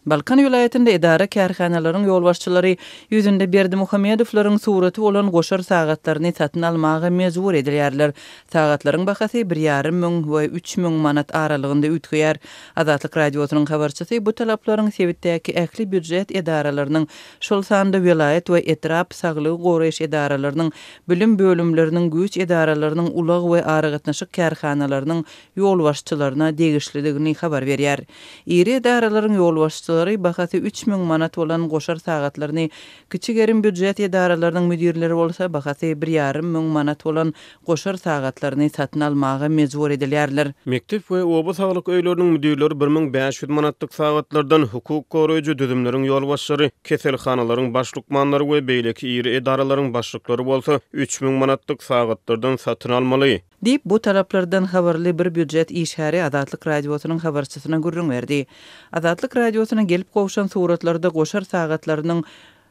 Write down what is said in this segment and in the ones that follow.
Balkan welaýatynda edara-kärhanalaryň ýolbaşçylary ýüzünde Berdimuhamedowlaryň suraty bolan goşar sagatlaryny satyn almaga mejbur edilýärler. Sagatlaryň bahasy bir ýarym müň we 3000 manat aralygynda üýtgeýär. Azatlyk Radiosynyň habarçysy bu talaplaryň sebitdäki ähli býujet edaralarynyň, şol sanda welaýat we etrap saglygy goraýyş edaralarynyň, bilim bölümleriniň, güýç edaralarynyň, ulag we aragatnaşyk kärhanalarynyň ýolbaşçylaryna degişlidigini habar berýär. Iri edaralaryň ýolbaşçylary bahasy 3000 manat bolan goşar sagatlaryny, kiçi gerim býujet edaralarynyň müdirleri bolsa bahasy bir ýarym müň manat bolan goşar sagatlaryny satyn almaga mejbur edilýärler. Mekdep we oba saglyk öýleriniň müdirleri 1500 manatlyk sagatlardan, hukuk goraýjy düzümleriň ýolbaşçylary, keselhanalaryň baş lukmanlary we beýleki iri edaralaryň başlyklary bolsa 3000 manatlyk sagatlardan satyn almaly. Diýip, bu talaplardan habarly bir býujet işgäri Azatlyk Radiosynyň habarçysyna gürrüň berdi. Azatlyk Radiosyna gelip gowşan suratlarda goşar sagatlarynyň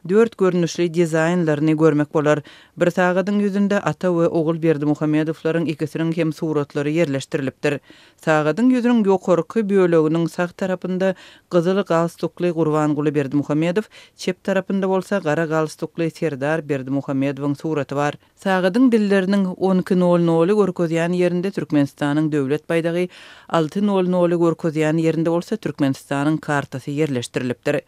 dört görnüşli dizaýnlaryny görmek bolar. Bir sagadyň ýüzünde ata we ogul Berdimuhamedowlaryň ikisiniň hem suratlary ýerleşdirilipdir. Sagadyň ýüzüniň ýokarky böleginiň sag tarapynda gyzyl galstukly Gurbanguly Berdimuhamedow, çep tarapynda bolsa gara galstukly Serdar Berdimuhamedowyň suraty bar. Sagadyň dilleriniň on iki nol noly görkezýän ýerinde Türkmenistanyň Döwlet baýdagy, alty nol noly görkezýän ýerinde bolsa Türkmenistanyň kartasy ýerleşdirilipdir.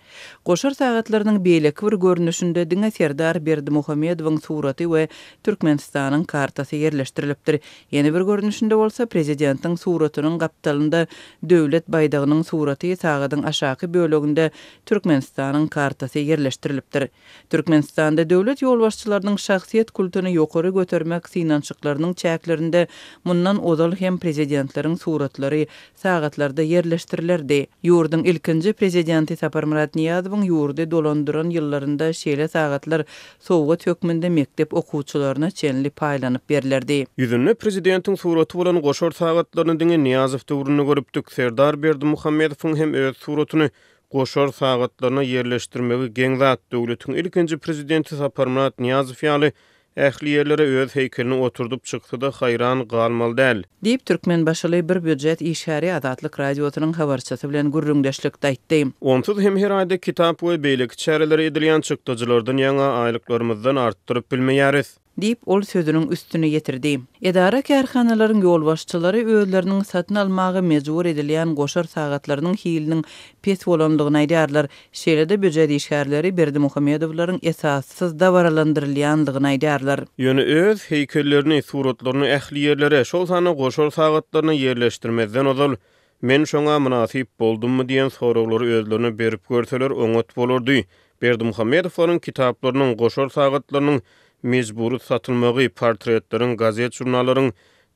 Goşar sagatlarynyň beýleki bir görnüşinde diňe Serdar Berdimuhamedowyň suraty we Türkmenistanyň kartasy ýerleşdirilipdir. Ýene bir görnüşinde bolsa prezidentiň suratynyň gapdalynda Döwlet baýdagynyň suraty, sagadyň aşaky böleginde Türkmenistanyň kartasy ýerleşdirilipdir. Türkmenistanda döwlet ýolbaşçylarynyň şahsyýet kultuny ýokary götermek synanyşyklarynyň çäklerinde mundan ozal hem prezidentleriň suratlary sagatlarda ýerleşdirilerdi. Ýurduň ilkinji prezidenti Saparmyrat Nyýazowyň ýurdy dolandyran ýyllarynda şeýle sagatlar sowgat hökmünde mekdep okuwçylaryna çenli paýlanyp berlerdi. Ýüzünde prezidentiň suraty bolan goşar sagatlaryny diňe Nyýazow döwründe görüpdik. Serdar Berdimuhamedowyň hem öz suratyny Goşar sagatlaryna ýerleşdirmegi geň zat, döwletiň ilkinji prezidenti Saparmyrat Nyýazow ýaly ähli ýerlere öz heýkelini oturdyp çyksa-da haýran galmaly däl. Diýip, türkmenbaşyly bir býujet işgäri Azatlyk Radiosynyň habarçysy bilen gürrüňdeşlikde aýtdy. Onsuz hem her aýda kitap we beýleki çärelere edilýän çykdajylardan ýaňa aýlyklarymyzdan artdyryp bilmeýäris. Diýip, ol sözüniň üstüni ýetirdi. Edara-kärhanalaryň ýolbaşçylary özleriniň satyn almaga mejbur edilýän goşar sagatlarynyň hiliniň pes bolandygyny aýdýarlar. Şeýle-de býujet işgärleri Berdimuhamedowlaryň esassyz dabaralandyrylýandygyny aýdýarlar. Ýöne öz heýkellerini, suratlaryny ähli ýerlere, şol sanda goşar sagatlaryna ýerleşdirmezden ozal, Men şoňa mynasyp boldummy diýen soraglary özlerine berip görseler oňat bolardy. Berdimuhamedowlaryň kitaplarynyň, goşar sagatlarynyň mejbury satylmagy, portretleriň, gazet-žurnallaryň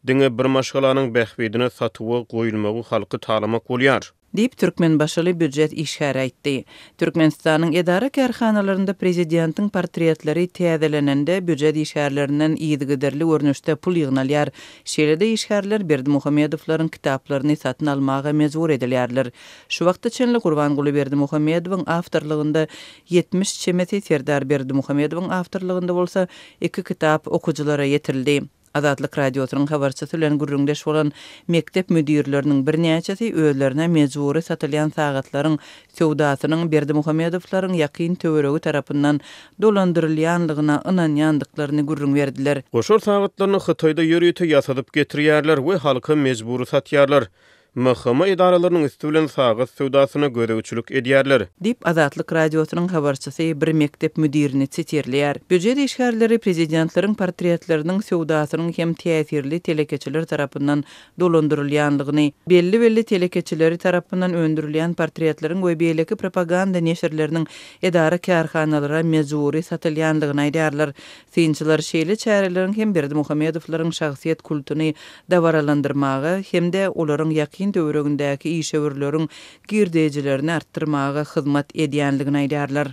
diňe bir maşgalanyň bähbidine satuwa goýulmagy halky talamak bolýar. Diýip, türkmenbaşyly býujet işgäri aýtdy. Türkmenistanyň edara-kärhanalarynda prezidentiň portretleri täzelenende býujet işgärlerinden yzygiderli görnüşde pul ýygnalýar. Şeýle-de işgärler Berdimuhamedowlaryň kitaplaryny satyn almaga mejbur edilýärler. Şu wagta çenli Gurbanguly Berdimuhamedowyň awtorlygynda 70 çemesi, Serdar Berdimuhamedowyň awtorlygynda bolsa iki kitap okyjylara ýetirildi. Azatlyk Radiosynyň habarçysy bilen gürrüňdeş bolan mekdep müdirleriniň birnäçesi özlerine mejbury satylýan sagatlaryň söwdasynyň Berdimuhamedowlaryň ýakyn töweregi tarapyndan dolandyrylýanlygyna ynanýandyklaryny gürrüň berdiler. Goşar sagatlaryny Hytaýda ýörite ýasadyp getirýärler we halka mejbury satýarlar. MHM edaralarynyň üsti bilen sagat söwdasyna gözegçilik edýärler. Diýip, Azatlyk Radiosynyň habarçysy bir mekdep müdirini sitirleýär. Býujet işgärleri prezidentleriň portretleriniň söwdasynyň hem täsirli telekeçiler tarapyndan dolandyrylýanlygyny, belli-belli telekeçileri tarapyndan öndürilýän portretleriň we beýleki propaganda neşirleriniň edara-kärhanalara mejbury satylýanlygyny aýdýarlar. Synçylar şeýle çäreleriň hem Berdimuhamedowlaryň şahsyýet kultuny dabaralandyrmaga hem-de olaryň ýakyn töweregindäki işewürleriň girdejilerini artdyrmaga hyzmat edýänligini aýdýarlar.